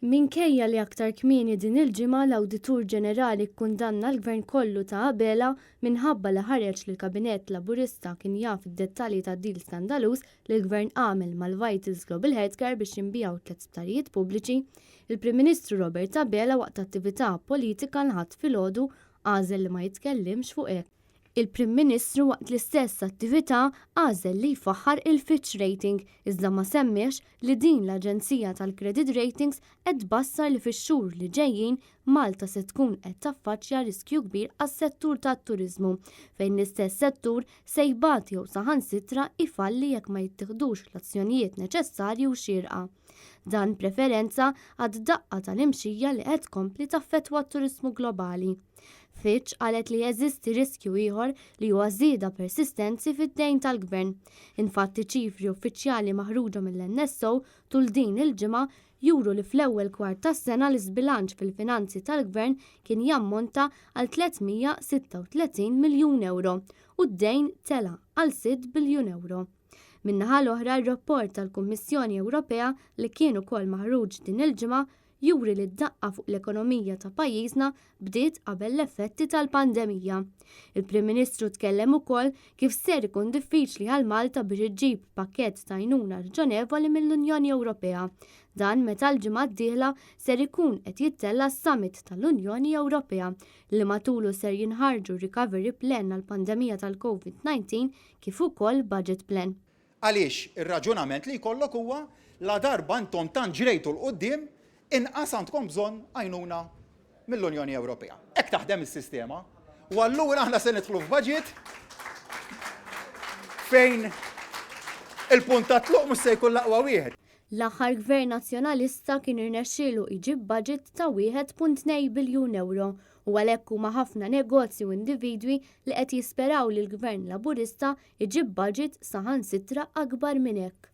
Minkejja li aktar kmieni din il-ġimgħa l-Awditur Ġenerali kkundanna l-Gvern kollu ta' Abela minħabba li ħareġ li l-Kabinett Laburista kien jaf id-dettalji tad-deal skandaluż li l-Gvern għamel mal-Vitals Global Healthcare biex jinbiegħu tlett sptarijiet pubbliċi, il-Prim Ministru Robert Abela waqt attività politika l-Ħadd filgħodu għażel li ma jitkellimx fuq hekk. Il-Prim Ministru waqt l-istess attività għażel li jfaħħar il-Fitch Rating iżda ma semmiex li din l-aġenzija tal-credit ratings qed tbassar li fix-xhur li ġejjin Malta se tkun qed taffaċċja riskju kbir għas-settur tat-turiżmu fejn l-istess settur se jbati jew saħansitra jfalli jekk ma jittieħdux l-azzjonijiet neċessarji u xierqa. Dan b'referenza għad-daqqa tal-imxija li qed tkompli taffettwa t-turiżmu globali. Fitch qalet li jeżisti riskju ieħor li huwa żieda persistenzi fid-dejn tal-Gvern. Infatti ċifri uffiċjali maħruġa mill-NSO tul din il-ġimgħa juru li fl-ewwel kwart tas-sena l-iżbilanċ fil-finanzi tal-Gvern kien jammonta għal 336 miljun ewro u d-dejn tela' għal 6 biljun ewro. Min-naħa l-oħra r-rapport tal-Kummissjoni Ewropea li kien ukoll maħruġ din il-ġimgħa juri li d-daqqa fuq l-ekonomija ta' pajjiżna bdiet qabel l-effetti tal-pandemija. Il-Prim Ministru tkellem ukoll kif ser ikun diffiċli għal Malta biex iġġib pakkett ta' għajnuna raġonevoli mill-Unjoni Ewropea. Dan meta l-ġimgħa d-dieħla ser ikun qed jittella' s-Summit tal-Unjoni Ewropea li matulu ser jinħarġu recovery plan għall-pandemija tal-COVID-19 kif ukoll budget plan. Għaliex ir-raġunament li jkollok huwa ladarba intom tant ġrejtu 'l quddiem, inqas għandkom bżonn għajnuna mill-Unjoni Ewropea. Hekk taħdem is-sistema. U allura aħna se nidħlu f'budget fejn il-punt ta' tluq mhux se jkun l-aqwa wieħed. L-aħħar Gvern Nazzjonalista kien irnexxielu jġib budget ta' 1.2 biljun ewro u għalhekk huma ħafna negozji u individwi li qed jisperaw li l-Gvern Laburista jġib budget saħansitra akbar minn hekk.